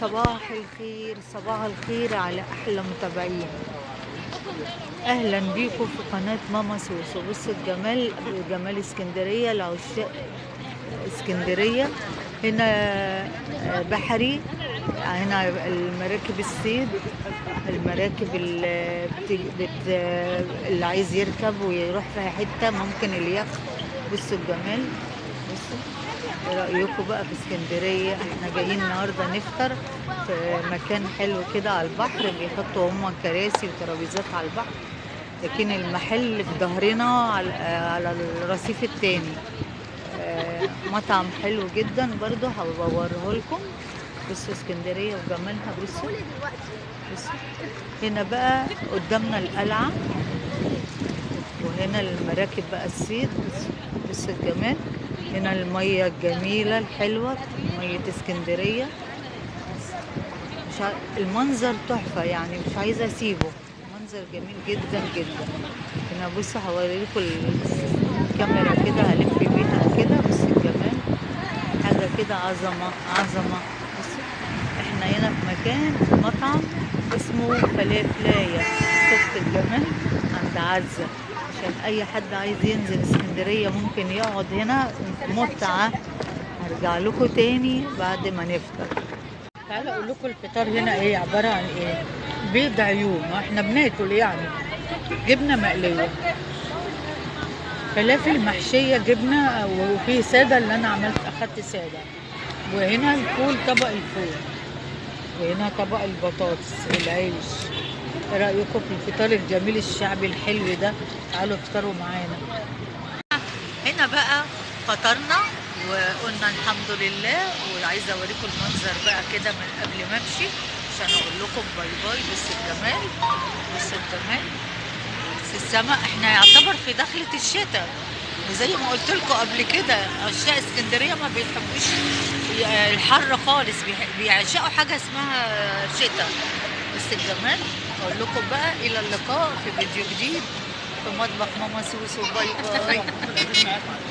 صباح الخير، صباح الخير على احلى متابعين. اهلا بيكم في قناة ماما سوسو. بصوا الجمال، جمال اسكندرية لعشاق اسكندرية. هنا بحري، هنا المراكب الصيد، المراكب اللي عايز يركب ويروح في حتة ممكن اليخت. بصوا الجمال، بصوا. ايه رأيكم بقى في اسكندرية؟ احنا جايين النهارده نفطر في مكان حلو كده على البحر، بيحطوا هما كراسي وترابيزات على البحر، لكن المحل في ظهرنا على الرصيف التاني. مطعم حلو جدا برضو هبوريه لكم. بصوا اسكندرية وجمالها. بصوا بصوا هنا بقى قدامنا القلعة، وهنا المراكب بقى الصيد. بصوا الجمال، هنا المية الجميلة الحلوة، مية اسكندرية. مش المنظر تحفة يعني، مش عايزة اسيبه، منظر جميل جدا جدا. هنا بصوا هوريلكم الكاميرا كده، هلف بيها كده. بصوا الجمال، حاجة كده عظمة عظمة. بصوا احنا هنا في مكان مطعم اسمه فلافلاية. شفت الجمال عند عزة، عشان اي حد عايز ينزل اسكندرية ممكن يقعد هنا، متعة. هرجع لكم تاني بعد ما نفطر. تعالوا اقول لكم الفطار هنا ايه، عبارة عن ايه. بيض عيون، احنا بناكل يعني جبنة مقلية، فلافل محشية جبنة، وفي سادة اللي انا عملت اخدت سادة. وهنا الفول، طبق الفول، وهنا طبق البطاطس، العيش. ايه رايكم في الفطار الجميل الشعبي الحلو ده؟ تعالوا افطروا معانا. هنا بقى فطرنا وقلنا الحمد لله. وعايزه اوريكم المنظر بقى كده من قبل ما امشي عشان اقول لكم bye bye. بصوا الجمال، بصوا الجمال، بصوا السماء. احنا يعتبر في دخلة الشتاء، وزي ما قلت لكم قبل كده عشاق اسكندرية ما بيحبوش الحر خالص، بيعشقوا حاجة اسمها شتاء. بس الجمال. اقول لكم بقى الى اللقاء في فيديو جديد في مطبخ ماما سوسو. bye bye.